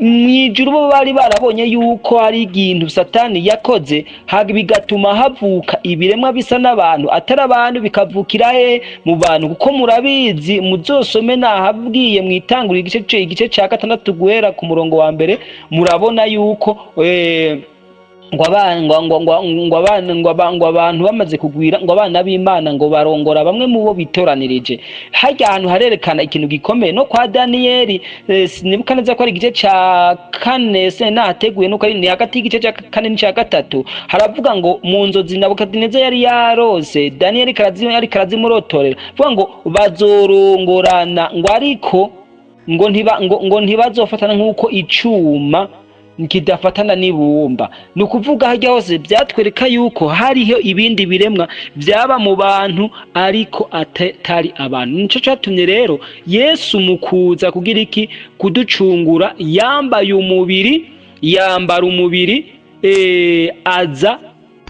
Mu ijuru bo bari barabonye yuko hari ikintu Satani yakoze, bigatuma havuka ibiremwa bisa n'abantu atari abantu, bikavukira he? Mu bantu. Kuko murabizi, muzosome nahabwiye mu itanguriro igice ca 6 guhera ku murongo wa mbere, murabona yuko ngo abana ngo abantu bamaze kugwira, ngo abana b'Imana ngo barongora bamwe mu bo bitoranirije. Harya hantu harerekana ikintu gikomeye. No kwa Daniyeli, sinibuka neza ko ari igice ca kane, se nahateguye nuko ni hagati y'igice ca kane n'ica gatatu, haravuga ngo mu nzozi Nabukadineza yari yarose, Daniyeli ariko arazimurotorera, avuga ngo bazorongorana, ngo ariko ngo ntiba ngo ntibazofatana nk'uko icuma kidafatana n'ibumba. Ni ukuvuga harya hose byatwereka yuko hariho ibindi biremwa byaba mu bantu ariko atari abantu. Nico catumye rero Yesu mu kuza kugira iki? Kuducungura, yambaye umubiri, yambara umubiri, aza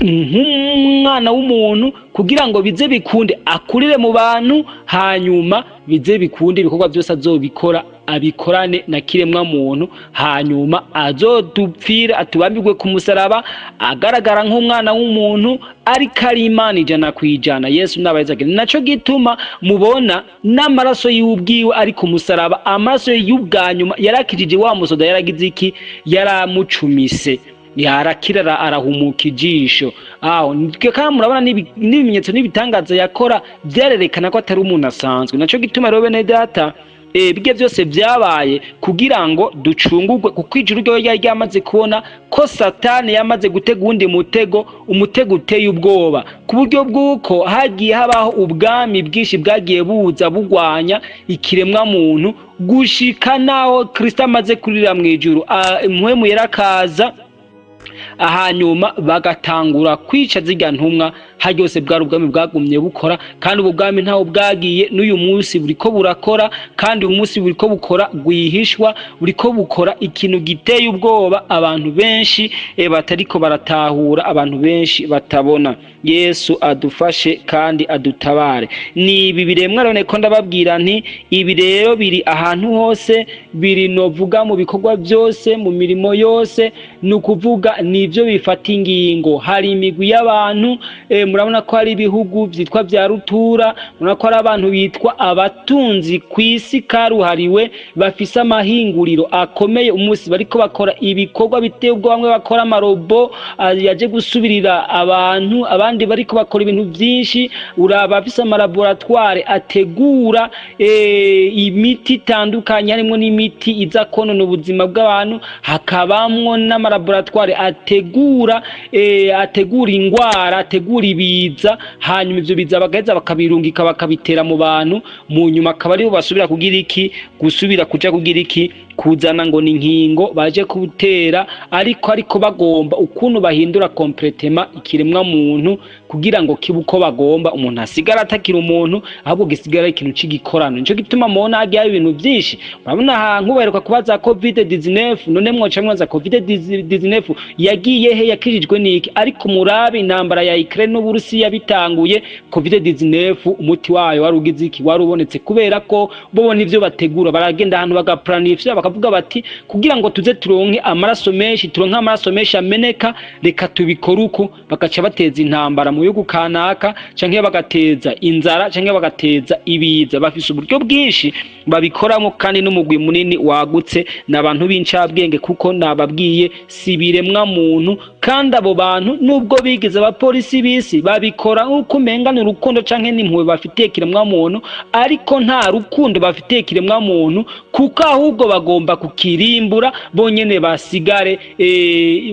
nk'umwana w'umuntu kugira ngo bize bikunde akurire mu bantu, hanyuma bize bikunde ibikorwa byose azobikora abikorane na kiremwa muntu, hanyuma azodupfire, atubambirwe ku musaraba agaragara nk'umwana w'umuntu ariko ari Imana 100%. Yesu n'abayizagire. Naco gituma mubona n'amaraso y'ubwiwe ari ku musaraba, amaraso y'ubwa nyuma yarakijije wa musoda yaragize iki? Yaramucumise, yarakira, arahumuka ijisho aho. Kandi murabona n'ibimenyetso n'ibitangaza yakora byarerekana ko atari umuntu asanzwe. Naco gituma rero, bene data, bijya byose byabaye kugira ngo ducungurwe, kuko ijuru ryo ryari ryamaze kubona ko Satani yamaze gutega uwundi mutego, umutego uteye ubwoba, ku buryo bw'uko hagiye habaho ubwami bwinshi bwagiye buza bugwanya ikiremwa muntu, gushika naho Kristo amaze kurira mu ijuru, Mpwemu yarakaza, hanyuma bagatangura kwica zirya ntumwa. Haryose bwari ubwami bwagumye bukora, kandi ubu bwami ntaho bwagiye, n'uyu munsi buriko burakora, kandi uyu munsi buriko bukora rwihishwa, buriko bukora ikintu giteye ubwoba abantu benshi batariko baratahura, abantu benshi batabona. Yesu adufashe kandi adutabare. Ni ibi biremwa rero ko ndababwira nti ibi rero biri ahantu hose, biri novuga mu bikorwa byose, mu mirimo yose. Ni ukuvuga nivyo bifata ingingo. Hari imigwi y'abantu, murabona ko hari ibihugu vyitwa vya rutura, murabona ko hari abantu bitwa abatunzi ku isi karuhariwe, bafise amahinguriro akomeye, umunsi bariko bakora ibikorwa biteye ubwoba. Bamwe bakora amarobo yaje gusubirira abantu, abandi bariko bakora ibintu vyinshi. Uraba bafise amalaboratoire ategura imiti itandukanye, harimwo n'imiti iza konona ubuzima bw'abantu, hakabamwo n'amalaboratoire ategura ingwara, ategura ibiza, hanyuma ivyo biza bagaheza bakabirungika, bakabitera mu bantu. Mu nyuma akaba aribo basubira kugira iki? Gusubira kuja kugira iki? Kuzana ngo ni inkingo baje gutera, ariko bagomba ukuntu bahindura complètement ikiremwa muntu kugira ngo kibe uko bagomba, umuntu asigara atakira umuntu, ahubwo gisigara ikintu c'igikorano. Nico gituma mubona hagiye haba ibintu vyinshi. Murabona ahantu baheruka kubaza COVID 19, none mwoca mwaza COVID 19 yagiye he? Yakirijwe niki? Ariko murabe intambara ya Ukraine n'Uburusiya bitanguye, COVID 19 umuti wayo wari ugize iki? Wari ubonetse, kubera ko bo nivyo bategura. Baragenda ahantu bagaplanifya, bakavuga bati kugira ngo tuze turonke amaraso menshi, turonke amaraso menshi ameneka, reka tubikore uko. Bagaca bateza intambara mu bihugu kanaka, canke bagateza inzara, canke bagateza ibiza. Bafise uburyo bwinshi babikoramo, kandi n'umugwi munini wagutse, ni abantu b'incabwenge, kuko nababwiye si biremwa muntu. Kandi abo bantu, nubwo bigize abapolisi b'isi, babikora nk'uko umenga ni urukundo canke n'impuhwe bafitiye kiremwa muntu, ariko nta rukundo bafitiye kiremwa muntu, kuko ahubwo bagomba kukirimbura, bonyene basigare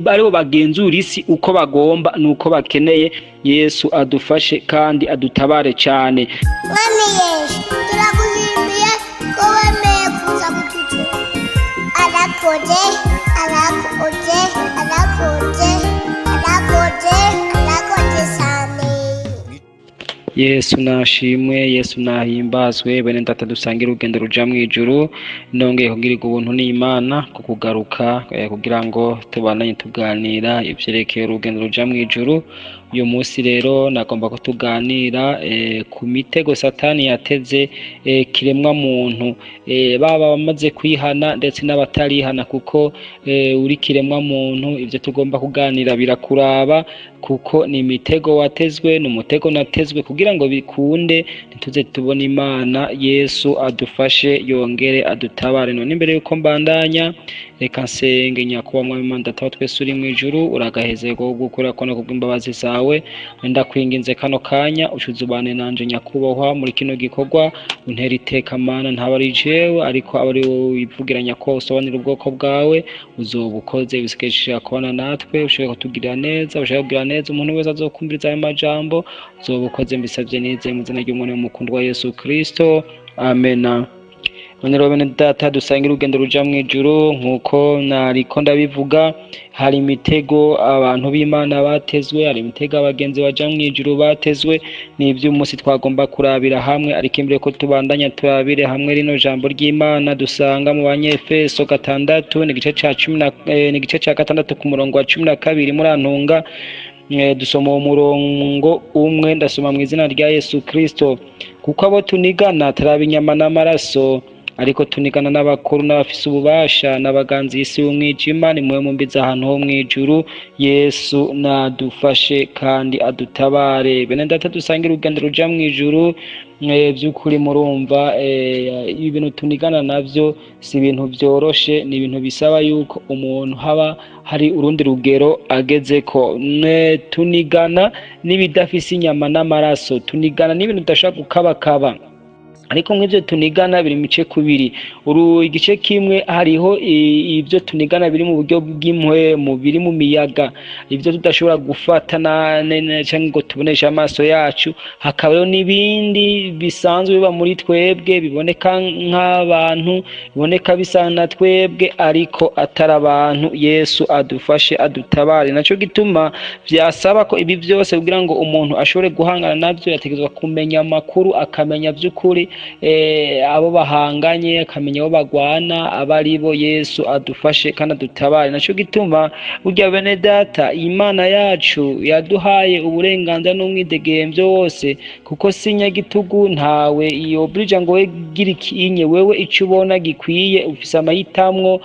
aribo bagenzura isi uko bagomba nuko bakeneye. Yesu adufashe kandi adutabare cyane. Mwami Yesu, turagushimiye ko wemeye kuza kuducura. Arakoze, arakoze, arakoze, arakoze, arakoze cyane. Yesu nashimwe, Yesu nahimbazwe. Bene data dusangira urugendo ruja mu ijuru, nongeye kugirirwa ubuntu n'Imana ku kugaruka kugira ngo tubandanye tuganira ivyerekeye urugendo ruja mu ijuru. Uyu munsi rero nagomba ko tuganira ku mitego Satani yateze kiremwa muntu, baba bamaze kwihana ndetse n'abatarihana, kuko uri kiremwa muntu ivyo tugomba kuganira birakuraba, kuko ni imitego watezwe, ni umutego natezwe kugira ngo bikunde ntituze tubone Imana. Yesu adufashe yongere adutabare. None imbere yuko mbandanya, reka nsenge. Nyakubahwa Mwami Imana Data wa twese uri mw'ijuru, uragaheze ko gukora kono kubw'imbabazi zawe. Ndakwinginze kano kanya ucuze ubane nanje nyakubahwa muri kino gikorwa, untera iteka Mana, ntaba ari jewe ariko aba ari wowe wivugira nyakubahwa, usobanura ubwoko bwawe. Uzoba ukoze ibisigaye kubana natwe, ushobora kutugirira neza, ushobora kugirira neza umuntu wese azokumviriza ayo majambo. Uzoba ukoze, mbisavye nizeye mu izina ry'umwana w'umukundwa Yesu Kristo, amena. None rero bene data dusangira urugendo ruja mw'ijuru, nk'uko nariko ndabivuga, hari imitego abantu b'Imana batezwe, hari imitego abagenzi baja mw'ijuru batezwe. Ni ivy'umunsi twagomba kurabira hamwe, ariko imbere ko tubandanya turabire hamwe rino jambo ry'Imana dusanga mu Banyefeso 6, ni igice ca cumi na ni igice ca 6 ku murongo wa 12. Murantunga, dusoma uwo murongo umwe. Ndasoma mu izina rya Yesu Kristo: "Kuko abo tunigana turaba inyama n'amaraso, ariko tunigana n'abakuru n'abafise ububasha n'abaganzi y'isi y'umwijima, nimwe mumbiza ahantu ho mw'ijuru." Yesu nadufashe kandi adutabare. Bene data dusangira urugendo ruja mw'ijuru, vy'ukuri murumva ibi bintu tunigana navyo si ibintu vyoroshe, ni ibintu bisaba yuko umuntu haba hari urundi rugero agezeko. Tunigana n'ibidafise inyama n'amaraso, tunigana n'ibintu tudashobora gukabakaba, ariko nk'ivyo tunigana biri mu mice kubiri. Uru igice kimwe, hariho ibyo tunigana biri mu buryo bw'impwemu, biri mu miyaga, ibyo tudashobora gufata canke ngo tuboneshe amaso yacu. Hakabaho n'ibindi bisanzwe biba muri twebwe, biboneka nk'abantu, biboneka bisa na twebwe ariko atari abantu. Yesu adufashe adutabare. Naco gituma vyasaba ko ibi vyose, kugira ngo umuntu ashobore guhangana navyo, yategerezwa kumenya amakuru, akamenya vy'ukuri abo bahanganye, akamenya abo bagwana aba ari bo. Yesu adufashe kandi adutabare. Naco gituma burya bene data, Imana yacu yaduhaye uburenganzira n'umwidegemvyo wose, kuko si nyagitugu, ntawe yobrija ngo we gira ikinye. Wewe ico ubona gikwiye, ufise amahitamwo,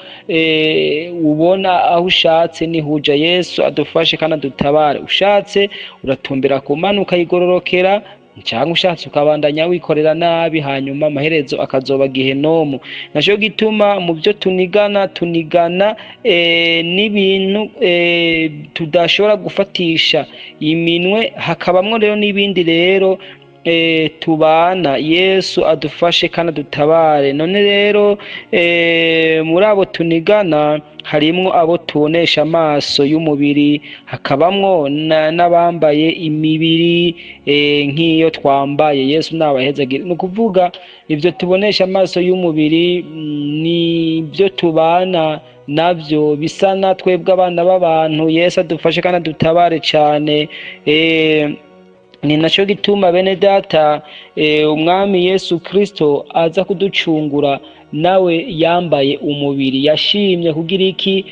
ubona aho ushatse nihuja. Yesu adufashe kandi adutabare. Ushatse uratumbera ku Mana ukayigororokera, canke ushatse ukabandanya wikorera nabi, hanyuma amaherezo akazoba gihenomu. Naco gituma mu byo tunigana, tunigana n'ibintu tudashobora gufatisha iminwe, hakabamwo rero n'ibindi rero tubana. Yesu adufashe kandi adutabare. None rero muri abo tunigana harimwo abo tubonesha amaso y'umubiri, hakabamwo n'abambaye imibiri nk'iyo twambaye. Yesu nabahezagire. Ni ukuvuga ivyo tubonesha amaso y'umubiri ni byo tubana navyo bisa na twebwe abana b'abantu. Yesu adufashe kandi adutabare cane. Ni naco gituma bene data, umwami Yesu Kristo aza kuducungura, nawe yambaye umubiri, yashimye kugira iki?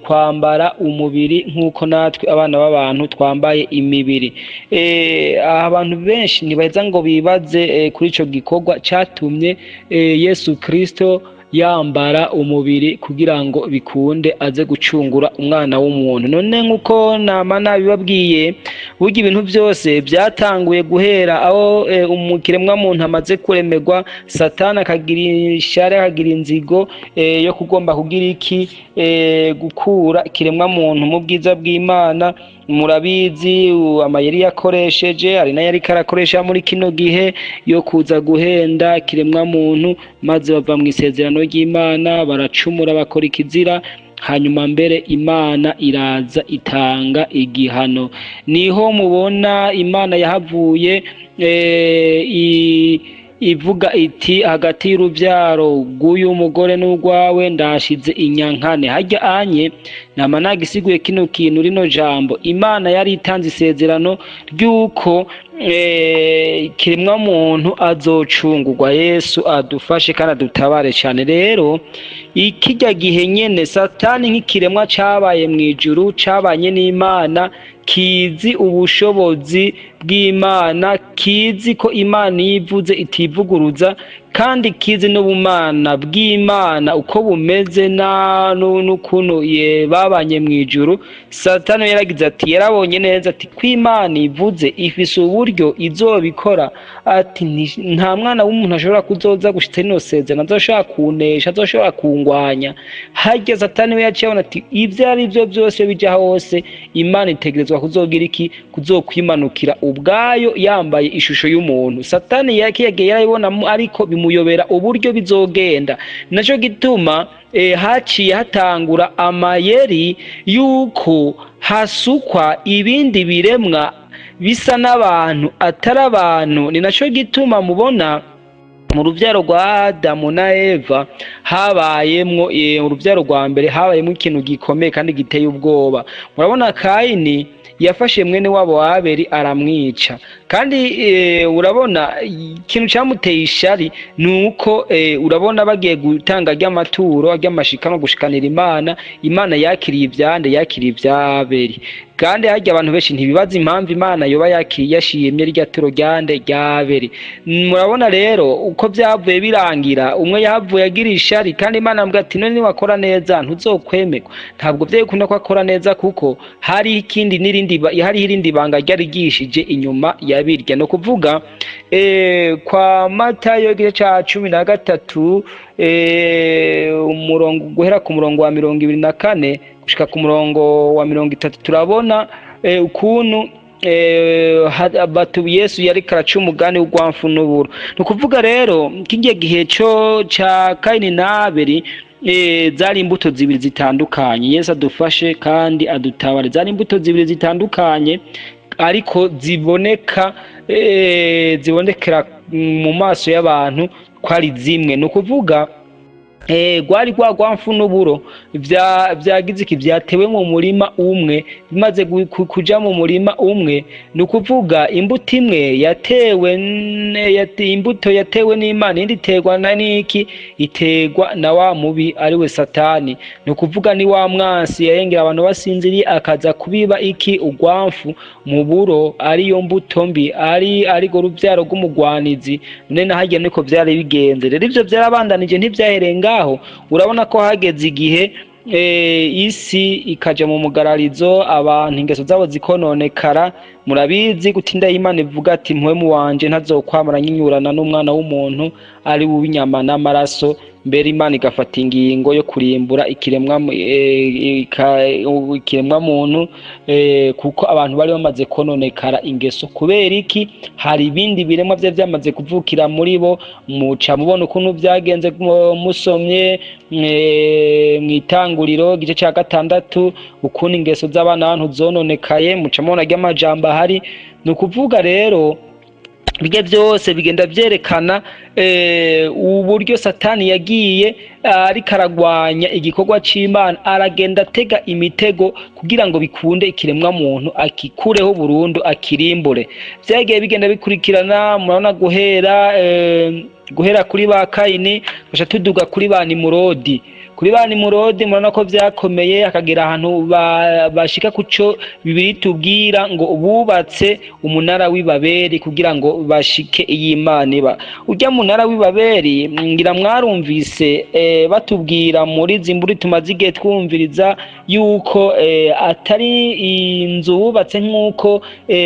Kwambara umubiri nk'uko natwe abana b'abantu twambaye imibiri. Abantu benshi ntibaheza ngo bibaze kuri ico gikorwa catumye Yesu Kristo yambara umubiri kugira ngo bikunde aze gucungura umwana w'umuntu. None nk'uko nama nabibabwiye, burya ibintu byose byatanguye guhera aho umukiremwa muntu amaze kuremerwa, Satani akagira ishari, akagira inzigo yo kugomba kugira iki? Gukura ikiremwa muntu mu bwiza bw'Imana. Murabizi amayeri yakoresheje, ari nayo ariko arakoresha muri kino gihe, yo kuza guhenda kiremwa muntu, maze bava mu isezerano ry'Imana, baracumura, bakora ikizira. Hanyuma mbere Imana iraza itanga igihano. Niho mubona Imana yahavuye ivuga iti: "Hagati y'urubyaro rw'uyu mugore n'urwawe ndashize inyankane." Harya anye nama nagisiguye kino kintu, rino jambo, Imana yari itanze isezerano ry'uko Ikiremwa muntu azocungurwa. Yesu adufashe kandi adutabare cyane. Rero ikijya gihe nyene Satani nk'ikiremwa cabaye mu ijuru, cabanye n'Imana, kizi ubushobozi bw'Imana, kizi ko Imana iyo ivuze itivuguruza, kandi kizi n'ubumana bw'Imana uko bumeze n'ukuntu babanye mu ijuru. Satani yaragize ati, yarabonye neza ati ko Imana ivuze ifise uburyo izobikora, ati nta mwana w'umuntu ashobora kuzoza gushitsa rino sezerano azoshobora kunesha, azoshobora kungwanya. Harya Satani we yaciye abona ati ivyo ari vyo byose bija hose, Imana itegerezwa kuzogira iki? Kuzokwimanukira ubwayo yambaye ishusho y'umuntu. Satani yagiye yarayibona, ariko bimuyobera uburyo bizogenda. Naco gituma haciye hatangura amayeri yuko hasukwa ibindi biremwa bisa n'abantu atari abantu. Ni naco gituma mubona mu ruvyaro rwa Adamu na Eva habayemwo, uruvyaro rwa mbere habayemwo ikintu gikomeye kandi giteye ubwoba. Murabona Kayini yafashe mwene wabo wa Abeli aramwica. Kandi urabona ikintu camuteye ishari nuko urabona bagiye gutanga ry'amaturo, ry'amashikanwa, gushikanira Imana, Imana yakiriye ivyande? Yakiriye ivya Abeli. Kandi harya abantu benshi ntibibaza impamvu Imana yoba yakiriye, yashimye rya turo ryande? Rya Abeli. Murabona rero uko vyavuye birangira, umwe yahavuye agira ishari, kandi Imana ambwira ati none niwakora neza ntuzokwemerwa. Ntabwo vyari ko akora neza, kuko hari ikindi n'irindi hariho irindi banga ryari ryishije inyuma ya birya. No kuvuga kwa Matayo igice ca 13, umurongo guhera ku murongo wa 24 gushika ku murongo wa 30, turabona ukuntu Yesu yariko araca umugani w'urwamfu n'uburo. Ni ukuvuga rero kirya gihe co ca Kayini na Abeli, zari imbuto zibiri zitandukanye. Yesu adufashe kandi adutabare. Zari imbuto zibiri zitandukanye, ariko ziboneka, zibonekera mu maso y'abantu ko ari zimwe. Ni ukuvuga rwari rwa rwamfu n'uburo vyagize iki? Vyatewe mu murima umwe. Bimaze kuja mu murima umwe, ni ukuvuga imbuto imwe yatewe imbuto yatewe n'Imana, iyindi iterwa na niki? Iterwa na wa mubi, ariwe Satani. Ni ukuvuga ni wa mwansi yarengera abantu basinziriye, akaza kubiba iki? Urwamfu mu buro, ariyo mbuto mbi, ari ariko ruvyaro rw'umugwanizi. None na harya niko vyari bigenze. Rero ivyo vyarabandanije, ntivyahereye ngaho. Urabona ko hageze igihe isi ikaja mu mugararizo, abantu ingeso zabo zikononekara. Murabizi gutinda Imana ivuga ati mpwemu wanje ntazokwamara nyinyurana n'umwana w'umuntu ari uw'inyama n'amaraso. Mbere Imana igafata ingingo yo kurimbura ikiremwa ikiremwa muntu, kuko abantu bari bamaze kononekara ingeso. Kubera iki? Hari ibindi biremwa vyari vyamaze kuvukira muri bo. Muca mubona ukuntu vyagenze musomye mw'itanguriro igice ca 6, ukuntu ingeso z'abana bantu zononekaye. Muca mubona ry'amajambo ahari. Ni ukuvuga rero bijya byose bigenda vyerekana uburyo Satani yagiye ariko aragwanya igikorwa c'Imana, aragenda atega imitego kugira ngo bikunde ikiremwa muntu akikureho burundu, akirimbure. Vyagiye bigenda bikurikirana. Murabona guhera kuri ba Kayini guca tuduga kuri ba Nimurodi. Kuri ba Nimurodi murabona ko vyakomeye, hakagera ahantu bashika kuco Bibiri tubwira ngo bubatse umunara w'Ibaberi kugira ngo bashike iyi Imana iba. Urya munara w'Ibaberi ngira mwarumvise batubwira muri zimburi tumaze igihe twumviriza yuko atari inzu bubatse nk'uko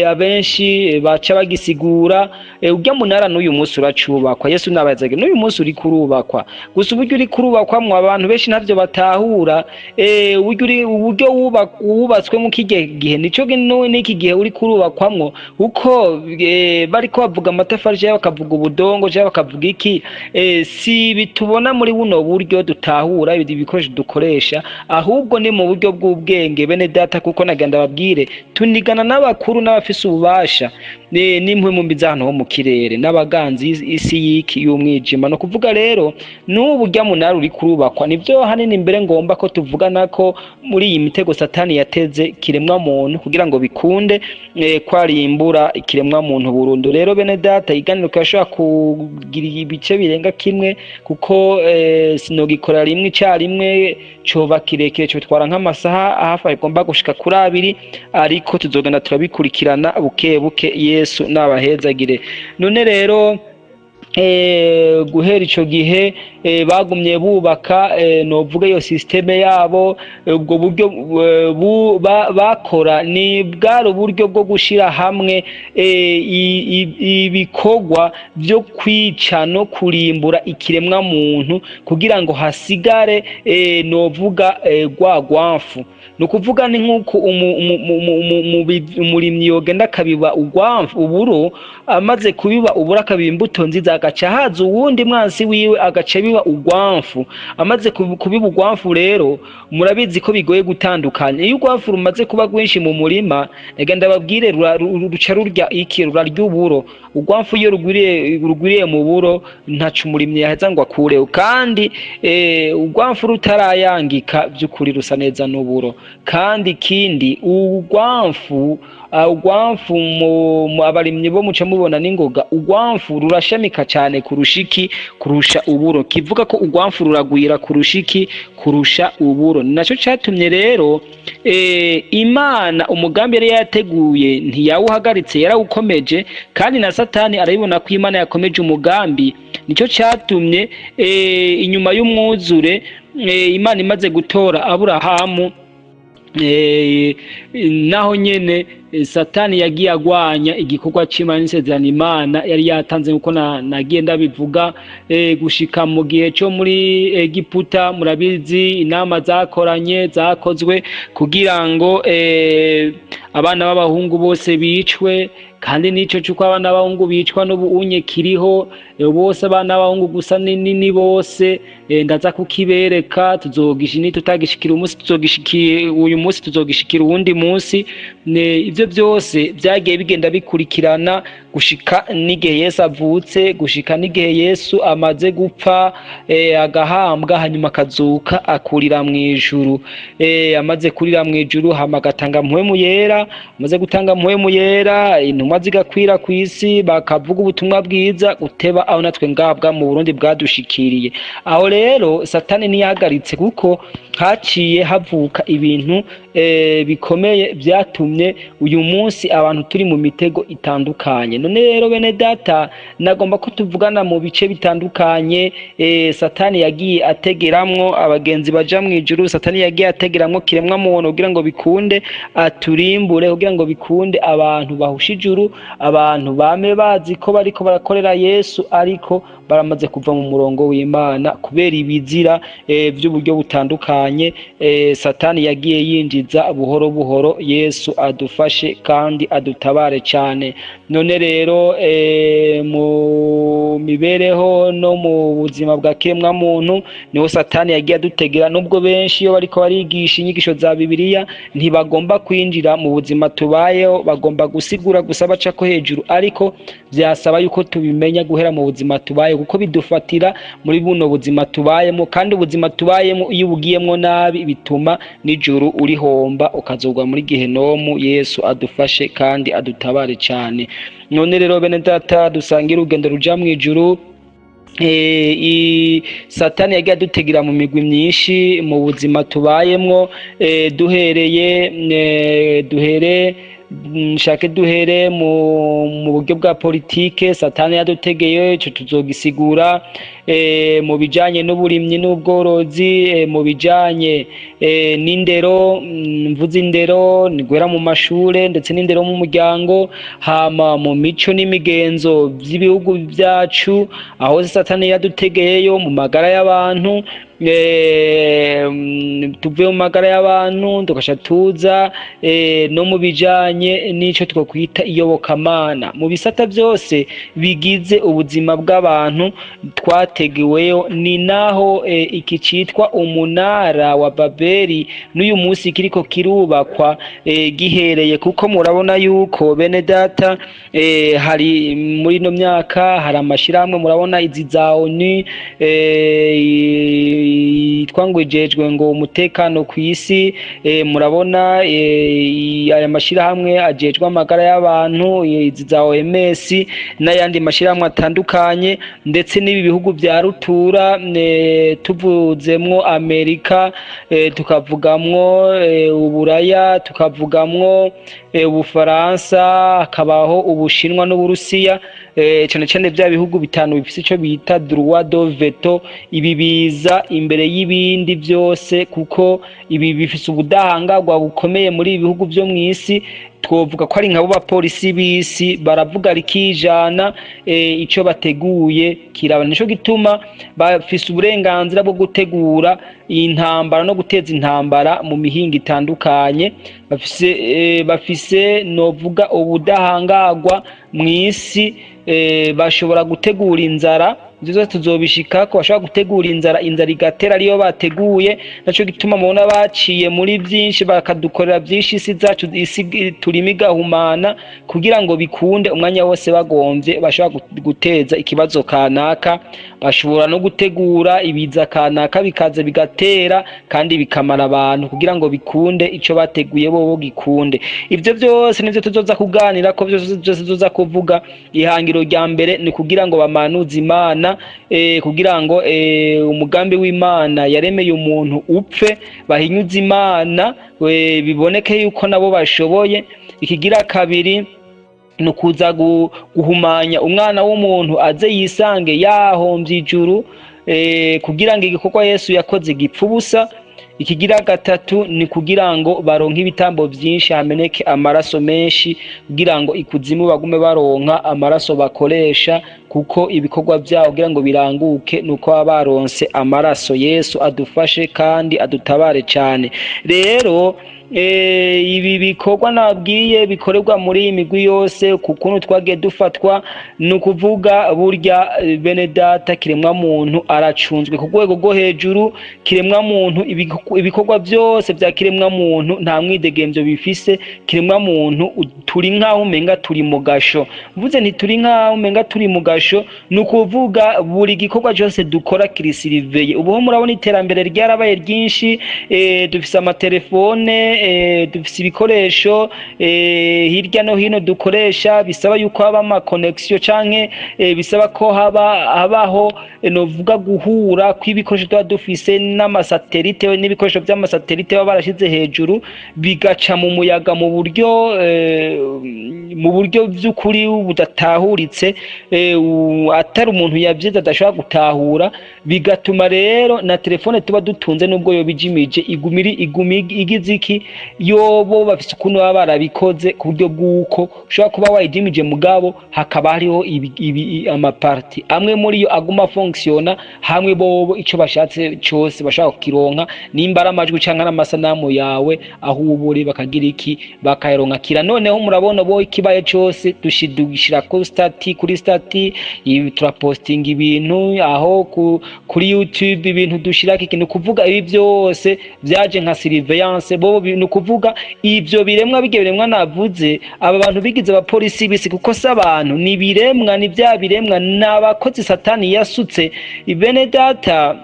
abenshi baca bagisigura. Urya munara n'uyu munsi uracubakwa. Yesu nabazage, n'uyu munsi uri kurubakwa, gusa uburyo uri kurubakwamwo abantu benshi ntavyo batahura. Uburyo wubatswemo kirya gihe nico n'iki gihe uri kurubakwamwo, kuko bariko bavuga amatafari canke bakavuga ubudongo canke bakavuga iki, si bitubona muri buno buryo dutahura ibi bikoresho dukoresha, ahubwo ni mu buryo bw'ubwenge, bene data. Kuko nagenda babwire, tunigana n'abakuru n'abafise ububasha n'impwemu mbi z'ahantu ho mu kirere n'abaganzi isi y'iki y'umwijima. No kuvuga rero n'ubu urya munara uri kurubakwa. Nivyo. Nivyo hanini imbere ngomba ko tuvugana ko muri iyi mitego Satani yateze kiremwa muntu kugira ngo bikunde kwarimbura ikiremwa muntu burundu. Rero bene data, iganiro kirashobora kugira ibice birenga kimwe, kuko sinogikora rimwe icarimwe, coba kirekire, cotwara nk'amasaha hafi agomba gushika kuri 2, ariko tuzogenda turabikurikirana buke buke. Yesu nabahezagire. None rero guhera ico gihe bagumye bubaka novuga iyo système yabo, ubwo buryo bakora ni bwari uburyo bwo gushira hamwe ibikorwa vyo kwica no kurimbura ikiremwa muntu kugira ngo hasigare novuga rwa rwamfu. Ni ukuvuga ni nk'uko umurimyi yogenda akabiba urwamfu, uburo. Amaze kubiba uburo, akabiba imbuto nziza, agaca haza uwundi mwansi wiwe agaca biba urwamfu. Amaze kubiba urwamfu rero, murabizi ko bigoye gutandukanya. Iyo urwamfu rumaze kuba rwinshi mu murima, reka ndababwire, ruca rurya iki? Rurarya uburo. Urwamfu iyo rugwiriye mu buro, ntaco umurimyi yaheza ngo akureho. Kandi urwamfu rutarayangika by'ukuri rusa neza n'uburo. Kandi ikindi, urwamfu mu abarimyi bo muca mubona n'ingoga, urwamfu rurashamika cyane kurusha iki? Kurusha uburo. Kivuga ko urwamfu ruragwira kurusha iki? Kurusha uburo. Ni naco catumye rero Imana umugambi yari yateguye ntiyawuhagaritse, yarawukomeje. Kandi na Satani arabibona ko Imana yakomeje umugambi. Nicyo catumye inyuma y'umwuzure, Imana imaze gutora Aburahamu, naho nyene Satani yagiye agwanya igikorwa c'Imana n'isezerano Imana yari yatanze, nkuko nagiye ndabivuga, gushika mu gihe co muri Egiputa. Murabizi inama zakoranye zakozwe kugira ngo abana b'abahungu bose bicwe. Kandi nico c'uko abana b'abahungu bicwa n'ubu unye kiriho, bose abana b'abahungu gusa ni bose. Ndaza kukibereka, tuzogisha nitutagishikira umunsi, tuzogishikira uyu munsi, tuzogishikira uwundi munsi. Ivyo byose byagiye bigenda bikurikirana gushika n'igihe Yesu avutse, gushika n'igihe Yesu amaze gupfa, agahambwa, hanyuma akazuka akurira mu ijuru. Amaze kurira mu ijuru, hama agatanga Mpwemu Yera. Amaze gutanga Mpwemu Yera, intumwa zigakwira ku isi, bakavuga ubutumwa bwiza guteba aho natwe ngabwa mu Burundi bwadushikiriye. Aho rero Satani ntiyahagaritse, kuko haciye havuka ibintu bikomeye byatumye uyu munsi abantu turi mu mitego itandukanye. None rero bene data, nagomba ko tuvugana mu bice bitandukanye Satani yagiye ategeramwo abagenzi baja mu ijuru, Satani yagiye ategeramwo kiremwa muntu kugira ngo bikunde aturimbure, kugira ngo bikunde abantu bahusha ijuru, abantu bame bazi ko bariko barakorera Yesu ariko baramaze kuva mu murongo w'Imana kubera ibizira vy'uburyo butandukanye Satani yagiye yinjiza buhoro buhoro. Yesu adufashe kandi adutabare cyane. None rero mu mibereho no mu buzima bwa kiremwa muntu niho Satani yagiye adutegera, nubwo benshi iyo bariko barigisha inyigisho za Bibiliya ntibagomba kwinjira mu buzima tubayeho, bagomba gusigura gusa baca ko hejuru. Ariko byasaba yuko tubimenya guhera mu buzima tubayeho, kuko bidufatira muri buno buzima tubayemo. Kandi ubuzima tubayemo iyo ubugiyemwo nabi bituma n'ijuru urihomba, ukazogwa muri gehenomu. Yesu adufashe kandi adutabare cyane. None rero bene data, dusangire urugendo ruja mu ijuru. Satani yagiye adutegera mu migwi myinshi mu buzima tubayemwo. Duhereye duhere nshake duhere mu buryo bwa politike, Satani yadutegeye, ico tuzogisigura, mu bijanye n'uburimyi n'ubworozi, mu bijanye n'indero. Mvuze indero ni guhera mu mashure ndetse n'indero mu muryango, hama mu mico n'imigenzo vy'ibihugu vyacu, aho Satani yadutegeyeyo. Mu magara y'abantu, tuvuye mu magara y'abantu tugaca tuza no mu bijanye n'ico twokwita iyobokamana. Mu bisata vyose bigize ubuzima bw'abantu twatezwe. rwateguweyo. Ni naho iki citwa umunara wa Babeli n'uyu munsi kiriko kirubakwa, gihereye, kuko murabona yuko, bene data, hari muri ino myaka hari amashirahamwe, murabona izi za ONU, yitwa ngo ijejwe ngo umutekano kw'isi, murabona aya mashirahamwe ajejwe amagara y'abantu, izi za OMS n'ayandi mashirahamwe atandukanye, ndetse n'ibi bihugu vya rutura, tuvuzemwo Amerika, tukavugamwo Uburaya, tukavugamwo Ubufaransa, hakabaho Ubushinwa n'Uburusiya, cane cane vya bihugu bitanu bifise ico bita droit de veto. Ibi biza imbere y'ibindi vyose kuko ibi bifise ubudahangarwa bukomeye muri ibi bihugu vyo mw'isi. Twovuga ko ari nkabo bapolisi b'isi, baravuga rikijana, ico bateguye kiraba. Nico gituma bafise uburenganzira bwo gutegura intambara no guteza intambara mu mihingo itandukanye. Bafise novuga ubudahangarwa mw'isi, bashobora gutegura inzara. Ivyo vyose tuzobishikako. Bashobora gutegura inzara, inzara igatera ariyo bateguye. Naco gituma mubona baciye muri vyinshi, bakadukorera vyinshi, isi zacu, isi turimo igahumana, kugira ngo bikunde umwanya wose bagomvye bashobora guteza ikibazo kanaka. Bashobora no gutegura ibiza kanaka, bikaza bigatera kandi bikamara abantu, kugira ngo bikunde ico bateguye bobo gikunde. Ivyo vyose nivyo tuzoza kuganira ko, vyose vyose tuzoza kuvuga. Ihangiro rya mbere ni kugira ngo bamanuze Imana, kugira ngo umugambi w'Imana yaremeye umuntu upfe, bahinyuze Imana, biboneke yuko nabo bashoboye. Ikigira kabiri ni ukuza guhumanya umwana w'umuntu, aze yisange yahomvye ijuru, kugira ngo igikorwa Yesu yakoze gipfe ubusa. Ikigira gatatu ni kugira ngo baronke ibitambo vyinshi, hameneke amaraso menshi, kugira ngo ikuzimu bagume baronka amaraso bakoresha, kuko ibikorwa vyabo kugira ngo biranguke nuko baba baronse amaraso. Yesu adufashe kandi adutabare cane. Rero ibi bikorwa nabwiye bikorerwa muri iyi migwi yose, ku kuntu twagiye dufatwa, ni ukuvuga burya, bene data, kiremwa muntu aracunzwe ku rwego rwo hejuru. Kiremwa muntu, ibikorwa byose vya kiremwa muntu nta mwidegemvyo bifise. Kiremwa muntu turi nk'aho umenga turi mu gasho. Mvuze nti turi nk'aho umenga turi mu gasho, ni ukuvuga buri gikorwa cyose dukora kiri surveillé. Ubu ho murabona iterambere ryarabaye ryinshi, dufise amatelefone, dufise ibikoresho hirya no hino dukoresha, bisaba yuko haba ama connexion canke bisaba ko habaho novuga guhura kw'ibikoresho tuba dufise n'amasatelite, n'ibikoresho vy'amasatelite baba barashize hejuru, bigaca mu muyaga mu buryo vy'ukuri budatahuritse, atari umuntu yavyize adashobora gutahura. Bigatuma rero na telefone tuba dutunze, nubwo yoba ijimije, iguma iri, iguma igize iki, yobo bafise ukuntu baba barabikoze ku buryo bw'uko ushobora kuba wayijimije, mugabo hakaba hariho amaparties amwe muri yo aguma fonctionna, hamwe bobo ico bashatse cose bashobora kukironka, nimba ari amajwi canke ari amasanamu yawe, aho uba uri bakagira iki, bakayaronka kira. Noneho murabona bo ikibaye cose dushira ko statut, kuri statut ibi turapostinga ibintu aho kuri YouTube, ibintu dushirako ikintu. Kuvuga ibi byose vyaje nka surveillance bo, ni ukuvuga ivyo biremwa, bijya biremwa navuze, aba bantu bigize abapolisi bisi, kuko si abantu, ni biremwa, ni vya biremwa, ni abakozi Satani yasutse. Bene data,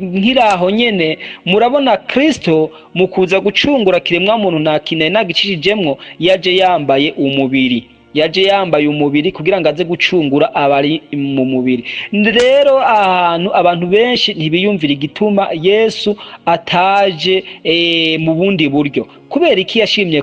nkiraho nyene murabona Kristo mu kuza gucungura kiremwa muntu, nta kintu nagicishijemwo, yaje yambaye umubiri, yaje yambaye umubiri kugira ngo aze gucungura abari mu mubiri. Rero ahantu abantu benshi ntibiyumvira igituma Yesu ataje mu bundi buryo. Kubera iki yashimye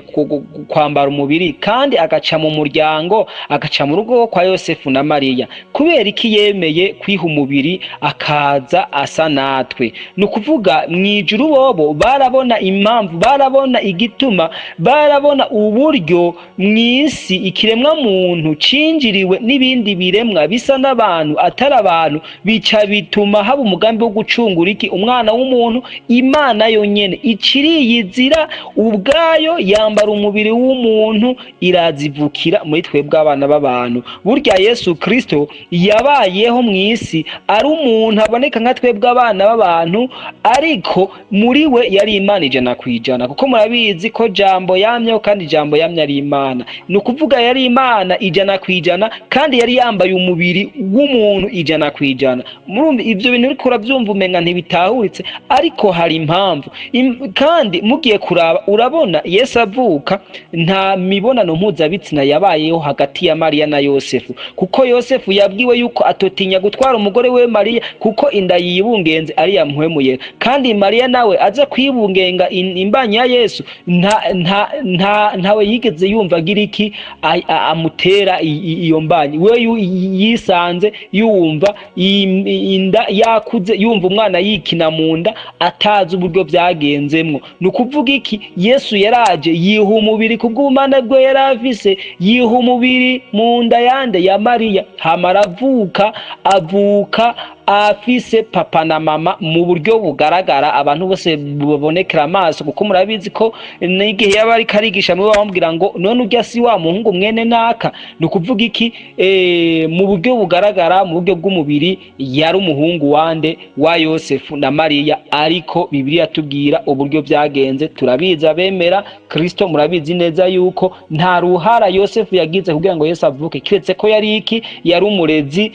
kwambara umubiri kandi agaca mu muryango, agaca mu rugo kwa Yosefu na Mariya? Kubera iki yemeye kwiha umubiri akaza asa natwe? Ni ukuvuga mu ijuru bobo barabona impamvu, barabona igituma, barabona uburyo mu isi ikiremwa muntu cinjiriwe n'ibindi biremwa bisa n'abantu atari abantu, bica bituma haba umugambi wo gucungura iki, umwana w'umuntu. Imana yonyene iciriyizira ubwayo. ubwayo yambara umubiri w'umuntu, irazivukira muri twebwe abana b'abantu. Burya Yesu Kristo yabayeho mu isi ari umuntu aboneka nka twebwe abana b'abantu, ariko muri we yari Imana 100%, kuko murabizi ko Jambo yamyeho, kandi Jambo yamye ari Imana. Ni ukuvuga yari Imana 100%, kandi yari yambaye umubiri w'umuntu 100%. Murumva ivyo bintu, uriko uravyumva umenga ntibitahuritse, ariko hari impamvu. Kandi mugiye kuraba, urabona Yesu avuka nta mibonano mpuzabitsina yabayeho hagati ya Mariya na Yosefu, kuko Yosefu yabwiwe yuko atotinya gutwara umugore we Mariya, kuko inda yibungenze ari yamuhemuye. Kandi Mariya nawe aza kwibungenga imbanyi ya Yesu, nta nta nta ntawe yigeze yumva agira iki amutera iyo mbanyi. We yisanze yumva inda yakuze, yumva umwana yikina mu nda, atazi uburyo byagenzemwo. Ni ukuvuga iki? Yesu yaraje yiha umubiri kubw'ubumana bwe yari afise, yiha umubiri mu nda yande? Ya Mariya. Hama aravuka, avuka afise papa na mama mu buryo bugaragara, abantu bose babonekera amaso, kuko murabizi ko n'igihe yaba ariko arigisha muri bamubwira ngo: "None urya si wa muhungu mwene naka?" Ni ukuvuga iki? Mu buryo bugaragara, mu buryo bw'umubiri, yari umuhungu wande? Wa Yosefu na Mariya. Ariko Bibiliya tubwira uburyo byagenze, turabizi. Abemera Kristo murabizi neza yuko nta ruhara Yosefu yagize kugira ngo Yesu avuke, kiretse ko yari iki? Yari umurezi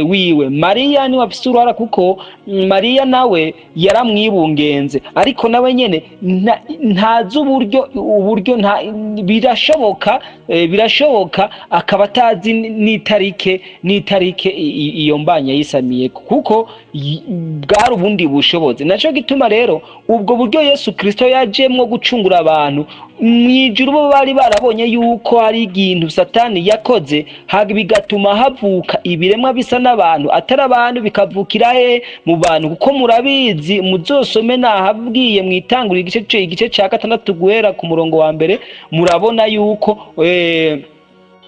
wiwe. Mariya niwe afise uruhara, kuko Mariya nawe yaramwibungenze, ariko nawe nyene ntazi uburyo nta birashoboka, birashoboka akaba atazi n'itarike iyo mbanya yisamiye, kuko bwari ubundi bushobozi. Naco gituma rero ubwo buryo Yesu Kristo yajemwo gucungura abantu, mw'ijuru bo bari barabonye yuko hari ikintu Satani yakoze, bigatuma havuka ibiremwa bisa n'abantu atari abantu, bikavukira he? Mu bantu. Kuko murabizi, muzosome nahabwiye mu itanguriro igice ca 6 guhera ku murongo wa 1, murabona yuko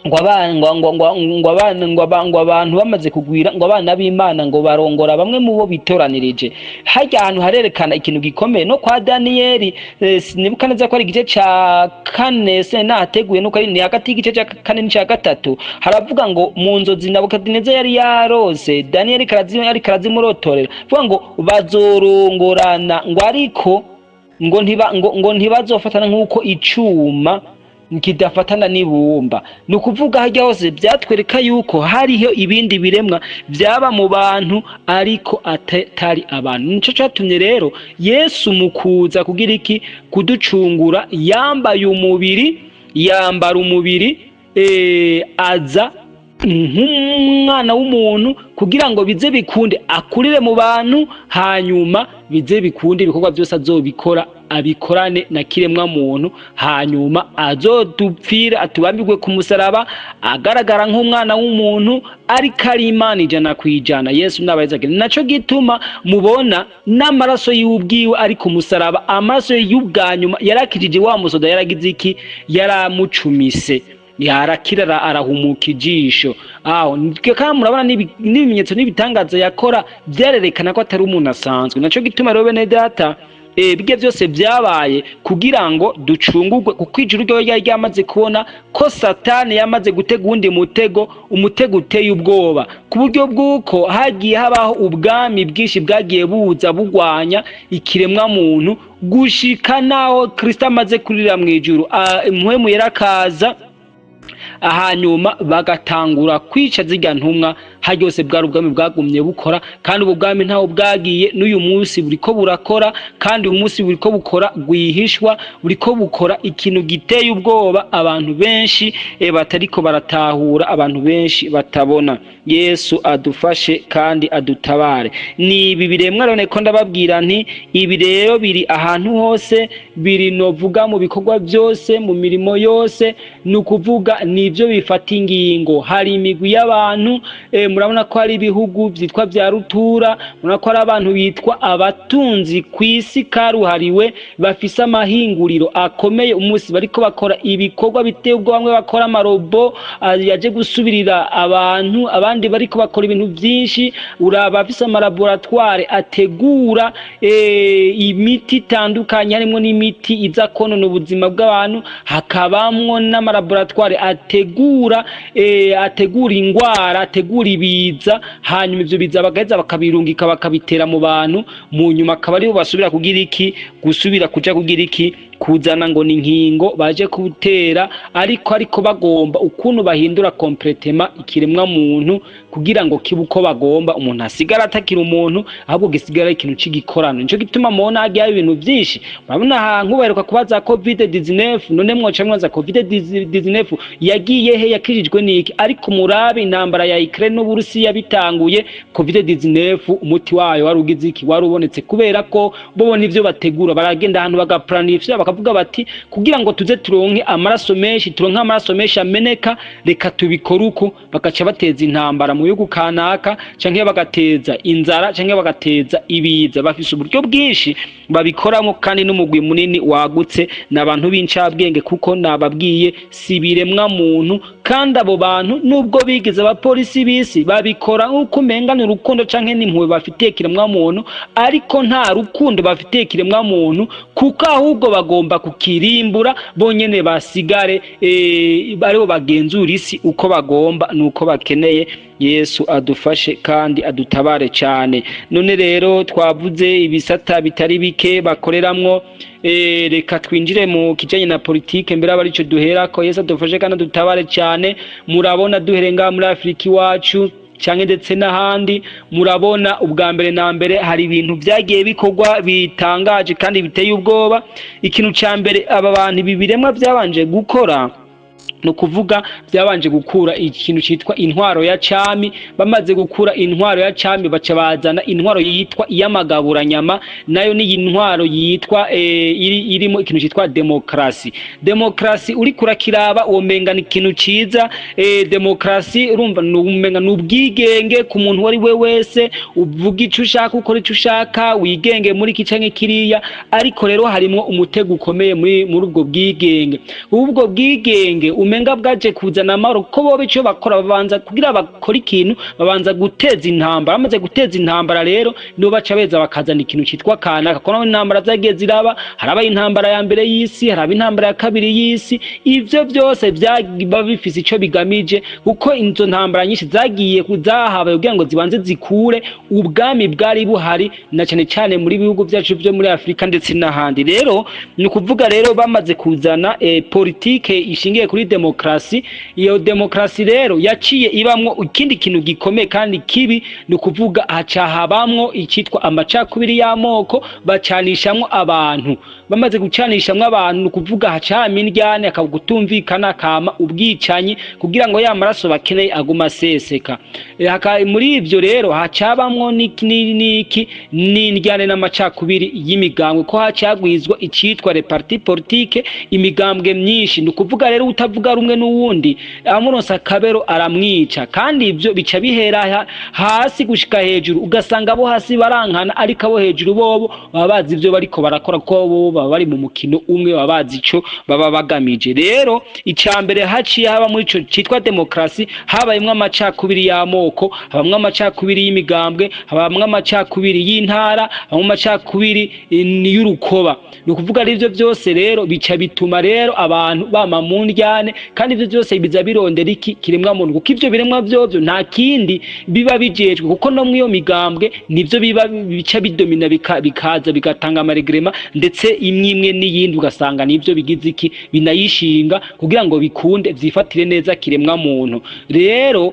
ngo abana ngo ngo ngo ngo abana ngo ngo abantu bamaze kugwira, ngo abana b'Imana ngo barongora bamwe mu bo bitoranirije. Harya hantu harerekana ikintu gikomeye. No kwa Daniyeli, sinibuka neza ko ari igice ca 4, se nahateguye nuko ni hagati y'igice ca 4 n'ica 3, haravuga ngo mu nzozi Nabukadineza yari yarose, Daniyeli ariko arazimurotorera, vuga ngo bazorongorana, ngo ariko ngo ntiba ngo ntibazofatana nk'uko icuma kidafatana n'ibumba. Ni ukuvuga harya hose byatwereka yuko hariho ibindi biremwa byaba mu bantu ariko atari abantu. Nico catumye rero Yesu mu kuza kugira iki? Kuducungura, yambaye umubiri, yambara umubiri, aza nk'umwana w'umuntu kugira ngo bize bikunde akurire mu bantu, hanyuma bize bikunde ibikorwa byose azobikora abikorane na kiremwa muntu, hanyuma azodupfire, atubambirwe ku musaraba agaragara nk'umwana w'umuntu, ariko ari Imana 100%. Yesu n'abayizagire. Naco gituma mubona n'amaraso y'ubwiwe ari ku musaraba, amaraso y'ubwa nyuma yarakijije wa musoda yaragize iki? Yaramucumise, yarakira, arahumuka ijisho aho. Kandi murabona n'ibimenyetso n'ibitangaza yakora byarerekana ko atari umuntu asanzwe. Naco gituma rero, bene data, bijya byose byabaye kugira ngo ducungurwe, kuko ijuru ryo ryari ryamaze kubona ko Satani yamaze gutega uwundi mutego, umutego uteye ubwoba, ku buryo bw'uko hagiye habaho ubwami bwinshi bwagiye buza bugwanya ikiremwa muntu, gushika naho Kristo amaze kurira mu ijuru, Mpwemu yarakaza, hanyuma bagatangura kwica zirya ntumwa. Haryose bwari ubwami bwagumye bukora, kandi ubu bwami ntaho bwagiye, n'uyu munsi buriko burakora, kandi uyu munsi buriko bukora rwihishwa, buriko bukora ikintu giteye ubwoba abantu benshi batariko baratahura, abantu benshi batabona. Yesu adufashe kandi adutabare. Ni ibi biremwa rero ko ndababwira nti ibi rero biri ahantu hose, biri novuga mu bikorwa byose, mu mirimo yose. Ni ukuvuga nibyo bifata ingingo. Hari imigwi y'abantu. Murabona ko hari ibihugu vyitwa vya rutura, murabona ko hari abantu bitwa abatunzi kw'isi karuhariwe, bafise amahinguriro akomeye. Umunsi bariko bakora ibikorwa biteye ubwoba, bamwe bakora amarobo yaje gusubirira abantu, abandi bariko bakora ibintu vyinshi. Uraba bafise amalaboratoire ategura imiti itandukanye, harimwo n'imiti iza konona ubuzima bw'abantu, hakabamwo n'amalaboratoire ategura ingwara, ategura ibiza, hanyuma ivyo biza bagaheza bakabirungika, bakabitera mu bantu. Mu nyuma akaba aribo basubira kugira iki? Gusubira kuja kugira iki? Kuzana ngo ni inkingo baje gutera, ariko bagomba ukuntu bahindura complètement ikiremwa muntu kugira ngo kibe uko bagomba, umuntu asigara atakira umuntu, ahubwo gisigara ikintu c'igikorano. Nico gituma mubona hagiye haba ibintu vyinshi. Murabona ahantu baheruka kubaza COVID 19. None mwoca mwaza COVID 19 yagiye he? Yakirijwe niki? Ariko murabe intambara ya Ukraine n'Uburusiya bitanguye, COVID 19 umuti wayo wari ugize iki? Wari ubonetse, kubera ko bo nivyo bategura. Baragenda ahantu bagaplanifya, bakavuga bati: "Kugira ngo tuze turonke amaraso menshi, turonke amaraso menshi ameneka, reka tubikore uko." Bagaca bateza intambara mu bihugu kanaka, canke bagateza inzara, canke bagateza ibiza. Bafise uburyo bwinshi babikoramo, kandi n'umugwi munini wagutse, ni abantu b'incabwenge, kuko nababwiye si ibiremwa muntu. Kandi abo bantu, nubwo bigize abapolisi b'isi, babikora nk'uko umenga ni urukundo canke n'impuhwe bafitiye kiremwa muntu, ariko nta rukundo bafitiye kiremwa muntu, kuko ahubwo bagomba kukirimbura, bonyene basigare aribo bagenzura isi uko bagomba nuko bakeneye. Yesu adufashe kandi adutabare cyane. None rero twavuze ibisata bitari bike bakoreramwo. Reka twinjire mu kijanye na politike mbere, aba arico duherako. Yesu adufashe kandi adutabare cyane. Murabona, duhere ngaha muri Afurika iwacu canke ndetse n'ahandi, murabona ubwa mbere na mbere hari ibintu vyagiye bikorwa bitangaje kandi biteye ubwoba. Ikintu ca mbere aba bantu, ibi biremwa vyabanje gukora, ni ukuvuga byabanje gukura ikintu cyitwa intwaro ya cami. Bamaze gukura intwaro ya cami, baca bazana intwaro yitwa iy'amagaburanyama. Nayo ni intwaro yitwa irimo ikintu cyitwa demokarasi. Demokarasi uriko urakiraba womenga ni ikintu ciza. Demokarasi urumva numenga ni ubwigenge ku muntu uwo ari we wese, uvuga ico ushaka, ukora ico ushaka, wigenge muri iki canke kiriya. Ariko rero harimwo umutego ukomeye muri ubwo bwigenge. Ubwo bwigenge umenga bwaje kuzana amahoro, kuko bobo ico bakora, babanza kugira bakora ikintu, babanza guteza intambara. Bamaze guteza intambara rero, nibo baca beza bakazana ikintu citwa kanaka, kuko naho intambara zagiye ziraba, harabaye intambara ya mbere y'isi, haraba intambara ya kabiri y'isi. Ivyo vyose biba bifise ico bigamije, kuko izo ntambara nyinshi zagiye zahabaye kugira ngo zibanze zikure ubwami bwari buhari, na cane cane muri bihugu vyacu vyo muri Afurika ndetse n'ahandi. Rero ni ukuvuga rero bamaze kuzana politike ishingiye kuri demokarasi. Iyo demokarasi rero yaciye ibamwo ikindi kintu gikomeye kandi kibi, ni ukuvuga haca habamwo icitwa amacakubiri y'amoko, bacanishamwo abantu. Bamaze gucanishamwo abantu, ni ukuvuga haca hama indyane, hakaba gutumvikana, hakama ubwicanyi, kugira ngo ya maraso bakeneye aguma aseseka. Muri ivyo rero haca habamwo n'iki n'iki n'indyane n'amacakubiri y'imigambwe, ko hacagwizwa icitwa les partis politiques, imigambwe myinshi. Ni ukuvuga rero utavuga rumwe n'uwundi, amuronsa akabero aramwica. Kandi ivyo bica bihera hasi gushika hejuru, ugasanga abo hasi barankana, ariko abo hejuru bobo baba bazi ivyo bariko barakora, kuko bo baba bari mu mukino umwe, baba bazi ico baba bagamije. Rero ica mbere haciye haba muri ico citwa demokarasi, habayemwo amacakubiri y'amoko, habamwo amacakubiri y'imigambwe, habamwo amacakubiri y'intara, habamwo amacakubiri y'urukoba. Ni ukuvuga ari ivyo vyose rero bica bituma rero abantu bama mu ndyane. Kandi ivyo vyose biza birondera iki? Kiremwa muntu, kuko ivyo biremwa vyovyo nta kindi biba bijejwe, kuko no mw'iyo migambwe nivyo biba bica bidomina, bikaza bigatanga amarèglement, ndetse imwe imwe n'iyindi ugasanga nivyo bigize iki, binayishinga kugira ngo bikunde vyifatire neza kiremwa muntu. Rero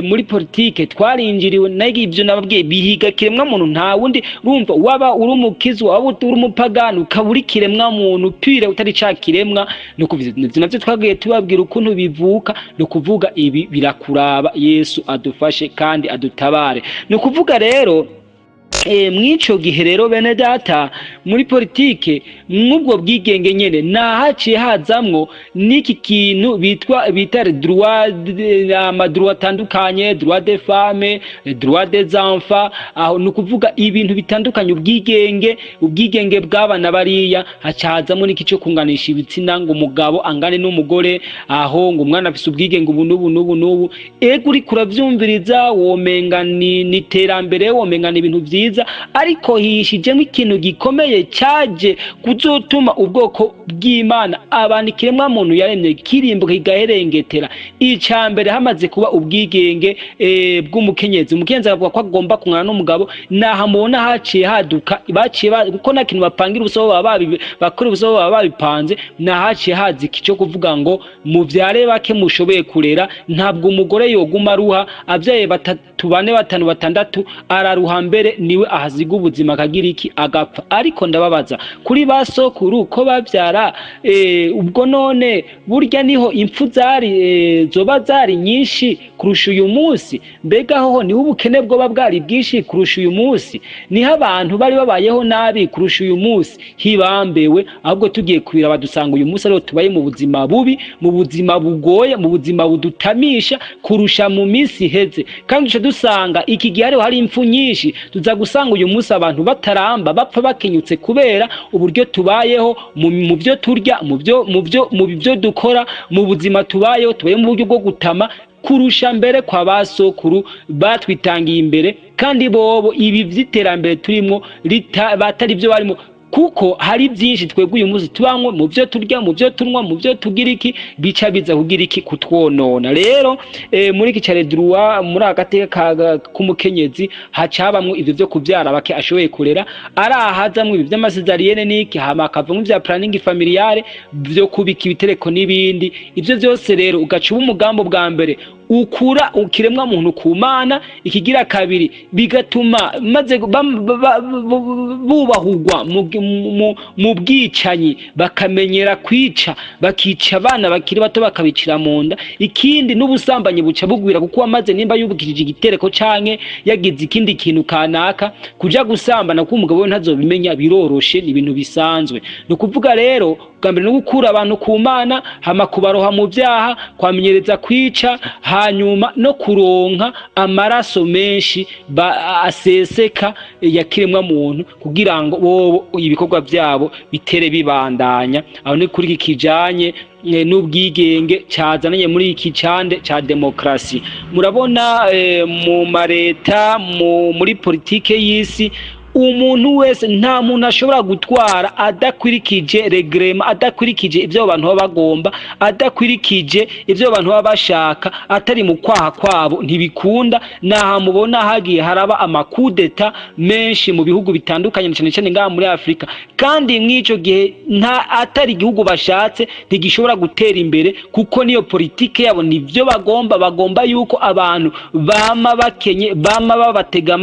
muri politike twarinjiriwe nayo. Ivyo nababwiye bihiga kiremwa muntu, nta wundi. Urumva, waba uri umukizwa, waba uri umupagani, ukaba uri kiremwa muntu pure, utari ca kiremwa. Ni ukuvuga ivyo navyo twagiye tubabwira ukuntu bivuka. Ni ukuvuga ibi birakuraba. Yesu adufashe kandi adutabare. Ni ukuvuga rero Mw'ico gihe rero, bene data, muri politike mw'ubwo bwigenge nyene nahaciye hazamwo n'iki kintu bitwa bita droit, ama droit atandukanye, droit des femmes, droit des enfants. Aho ni ukuvuga ibintu bitandukanye, ubwigenge bw'abana bariya. Haca hazamwo n'iki cyo kunganisha ibitsina, ngo umugabo angane n'umugore, aho ngo umwana afise ubwigenge ubu n'ubu n'ubu n'ubu. Ego, uriko uravyumviriza womenga ni iterambere, womenga ni ibintu vyiza, ariko hihishijemo ikintu gikomeye cyaje kuzotuma ubwoko bw'Imana, abantu, ikiremwa muntu yaremye, kirimbuka kigaherengetera. Ica mbere, hamaze kuba ubwigenge bw'umukenyezi, umukenyezi akavuga ko agomba kungana n'umugabo, naha mubona haciye haduka baciye kuko nta kintu bapangira ubusa, baba bakora ubusa, baba babipanze. Nahaciye haza iki cyo kuvuga ngo muvyare bake mushoboye kurera. Ntabwo umugore yoguma aruha avyaye batatu, bane, batanu, batandatu, araruha, mbere niwe ahasiga ubuzima, akagira iki, agapfa. Ariko ndababaza, kuri ba sokuru ko bavyara, ubwo none burya niho impfu zari zoba zari nyinshi kurusha uyu munsi? Mbega hoho niho ubukene bwoba bwari bwinshi kurusha uyu munsi? Niho abantu bari babayeho nabi kurusha uyu munsi? Hibambewe, ahubwo tugiye kubiraba dusanga uyu munsi ariho tubaye mu buzima bubi, mu buzima bugoye, mu buzima budutamisha kurusha mu minsi iheze. Kandi duca dusanga iki gihe hariho hari impfu nyinshi. Tuza gusanga uyu munsi abantu bataramba, bapfa bakenyutse, kubera uburyo tubayeho mu byo turya, mu byo dukora, mu buzima tubayeho. Tubaye mu buryo bwo gutama kurusha mbere kwa ba sokuru batwitangiye imbere. Kandi bobo ibi vy'iterambere turimwo batari byo barimo, kuko hari byinshi twebwe uyu munsi tubanywe, mu byo turya, mu byo tunywa, mu byo tugira iki, bica biza kugira iki, kutwonona. Rero muri iki ca droit, muri agateka k'umukenyezi, haca habamwo ivyo vyo kuvyara bake ashoboye kurera, ari ahazamwo ibi vy'ama césarienne n'iki, hama hakavamwo ivya planning familiale, vyo kubika ibitereko n'ibindi. Ivyo vyose rero ugaca uba umugambi bwa mbere ukura ukiremwa muntu ku Mana. Ikigira kabiri, bigatuma maze bubahugwa mu bwicanyi, bakamenyera kwica, bakica abana bakiri bato, bakabicira mu nda. Ikindi, n'ubusambanyi buca bugwira, kuko wamaze nimba yubukishije igitereko canke yagize ikindi kintu kanaka, kuja gusambana kuko umugabo we ntazobimenya, biroroshe, ni ibintu bisanzwe. Ni ukuvuga rero, bwa mbere no gukura abantu ku Mana, hama kubaroha mu vyaha, kwamenyereza kwica, hanyuma no kuronka amaraso menshi aseseka ya kiremwa muntu, kugira ngo bobo ibikorwa vyabo bitere bibandanya. Aho ni kuri iki kijanye n'ubwigenge cazananye muri iki cande ca demokrasi. Murabona mu mareta, muri politike y'isi, umuntu wese, nta muntu ashobora gutwara adakwirikije règlement, adakwirikije ivyo abantu baba bagomba, adakwirikije ivyo abantu baba bashaka, atari mu kwaha kwabo, ntibikunda. Naha mubona hagiye haraba ama coups d'état menshi mu bihugu bitandukanye, cane cane ngaha muri Afrika. Kandi mw'ico gihe nta atari igihugu bashatse ntigishobora gutera imbere, kuko niyo politike yabo, nivyo bagomba. Bagomba yuko abantu bama bakenye, bama babatega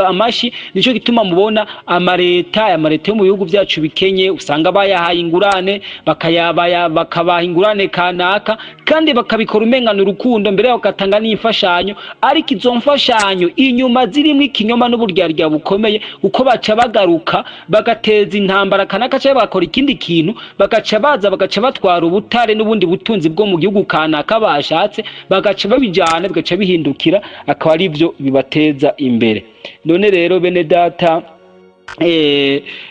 amashi. Nico gituma mubona amareta yo mu bihugu byacu bikenye usanga bayahaye ingurane, bakayabaya, bakabaha ingurane kanaka, kandi bakabikora umengana urukundo, mbere bagatanga n'imfashanyo, ariko izo mfashanyo inyuma zirimo ikinyoma n'uburyarya bukomeye, uko baca bagaruka bagateza intambara kanaka cyangwa bagakora ikindi kintu, bagaca baza bagaca batwara ubutare n'ubundi butunzi bwo mu gihugu kanaka bashatse, bagaca babijana, bigaca bihindukira akaba ari byo bibateza imbere. None rero, bene data,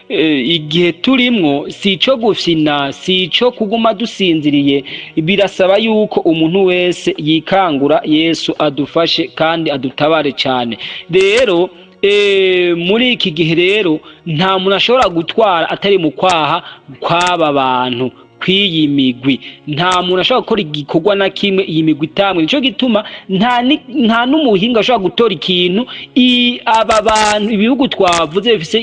igihe turimwo si ico gufyina, si ico kuguma dusinziriye. Birasaba yuko umuntu wese yikangura. Yesu adufashe kandi adutabare cyane. Rero muri iki gihe rero nta muntu ashobora gutwara atari mu kwaha kw'aba bantu, kw'iyi migwi. Nta muntu ashobora gukora igikorwa na kimwe iyi migwi itamwe. Nico gituma nta n'umuhinga ashobora gutora ikintu aba bantu, ibihugu twavuze bifise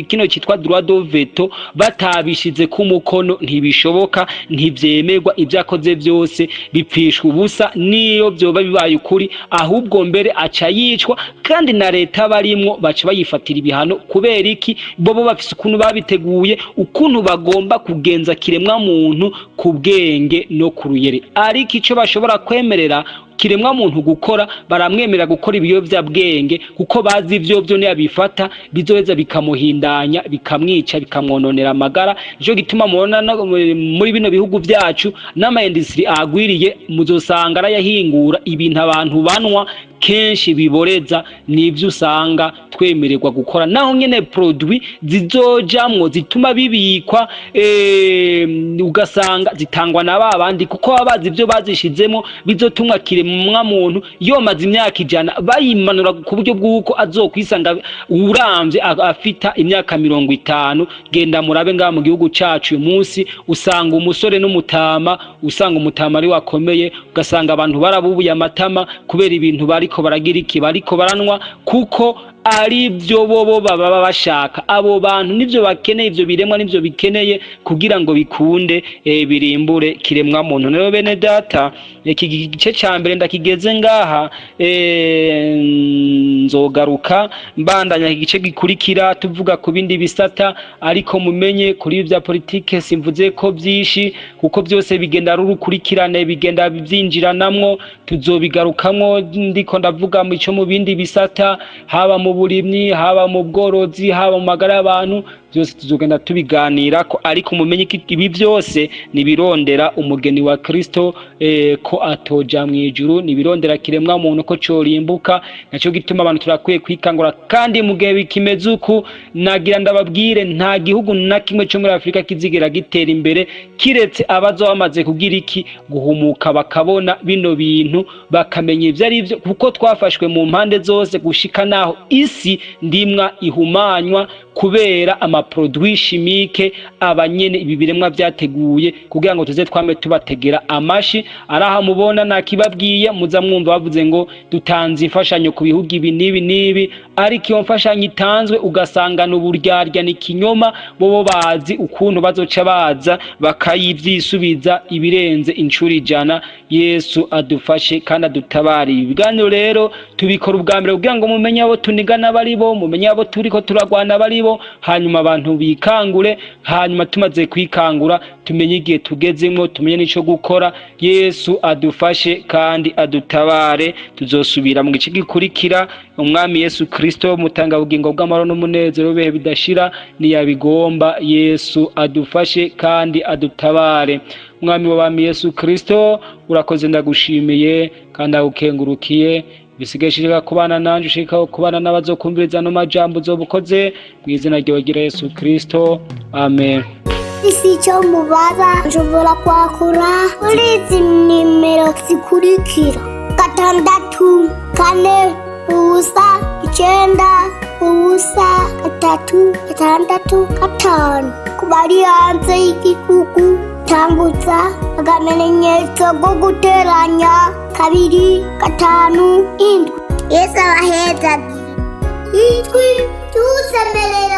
kino cyitwa droit de veto, batabishize ku mukono, ntibishoboka, ntivyemerwa. Ibyo akoze byose bipfishwa ubusa, niyo vyoba bibaye ukuri. Ahubwo mbere aca yicwa, kandi na leta barimwo baca bayifatira ibihano. Kubera iki? Bobo bafise ukuntu babiteguye, ukuntu bagomba kugenza kiremwa muntu ku bwenge no ku ruyeri. Ariko ico bashobora kwemerera kiremwa muntu ni uko Kiremwa muntu gukora, baramwemerera gukora ibiyovyabwenge, kuko bazi ivyo vyo niyabifata bizoheza bikamuhindanya, bikamwica, bikamwononera amagara. Nico gituma mubona muri bino bihugu vyacu n'ama industries agwiriye, muzosanga arayahingura ibintu abantu banwa kenshi biboreza. Nivyo usanga twemererwa gukora, naho nyene produit zizojamwo zituma bibikwa, ugasanga zitangwa na babandi, kuko baba bazi ivyo bazishizemo bizotumwa kiremwa muntu yomaze imyaka 100, bayimanura ku buryo bw'uko azokwisanga uramvye afita imyaka 50. Genda murabe ngaha mu gihugu cacu uyu munsi, usanga umusore n'umutama, usanga umutama ari wakomeye, ugasanga abantu barabubuye amatama kubera ibintu bariko baragira iki, bariko baranwa, kuko ari byo bobo baba bashaka. Abo bantu nivyo bakeneye, ivyo biremwa nivyo bikeneye kugira ngo bikunde, birimbure kiremwa muntu. Rero bene data, iki gice ca mbere ndakigeze ngaha. Nzogaruka mbandanya igice gikurikira tuvuga ku bindi bisata, ariko mumenye kuri ibi vya politike simvuze ko vyinshi, kuko byose bigenda ari urukurikirane, bigenda byinjiranamwo. Tuzobigarukamwo ndiko ndavuga mu ico mu bindi bisata, haba mu burimyi, haba mu bworozi, haba mu magara y'abantu, byose tuzogenda tubiganirako. Ariko mumenye ko ibi byose nibirondera umugeni wa Kristo, ko atoja mw'ijuru, nibirondera kiremwa muntu ko corimbuka. Naco gituma abantu turakwiye kwikangura. Kandi mu gihe bikimeze uku, nagira ndababwire, nta gihugu na kimwe co muri Afurika kizigera gitera imbere kiretse abazo bamaze kugira iki, guhumuka, bakabona bino bintu, bakamenya ivyo ari vyo, kuko twafashwe mu mpande zose gushika naho isi ndimwa ihumanywa kubera ama produits chimiques abanyene ibi biremwa vyateguye kugira ngo tuze twame tubategera amashi. Araha mubona nakibabwiye, muza mwumva bavuze ngo dutanze imfashanyo ku bihugu ibi n'ibi n'ibi, ariko iyo mfashanyo itanzwe ugasanga n'uburyarya, ni kinyoma. Bobo bazi ukuntu bazoca baza bakayivyisubiza ibirenze incuro 100. Yesu adufashe kandi adutabare. Ibi biganiro rero tubikora ubwa mbere kugira ngo mumenye abo tunigana bari bo, mumenye abo turiko turagwana bari bo, hanyuma abantu bikangure. Hanyuma tumaze kwikangura, tumenye igihe tugezemwo, tumenye n'ico gukora. Yesu adufashe kandi adutabare. Tuzosubira mu gice gikurikira. Umwami Yesu Kristo, mutanga bugingo bw'amahoro n'umunezero w'ibihe bidashira, niyabigomba. Yesu adufashe kandi adutabare. Mwami w'abami Yesu Kristo, urakoze, ndagushimiye kandi ndagukengurukiye. Bisigaye shirika kubana nanje, ushika kubana n'abazokumviriza no majambo uzoba ukoze, mu izina ryawe Yesu Kristo, amen. Isi icyo mubaza, nshobora kwakura kuri izi nimero zikurikira: 6 4 0 9 0 3 6 5. Ku bari hanze y'igihugu, tambutsa akamenyetso ko guteranya 2 5 7. Yesu abaheza ijwi tusemerera.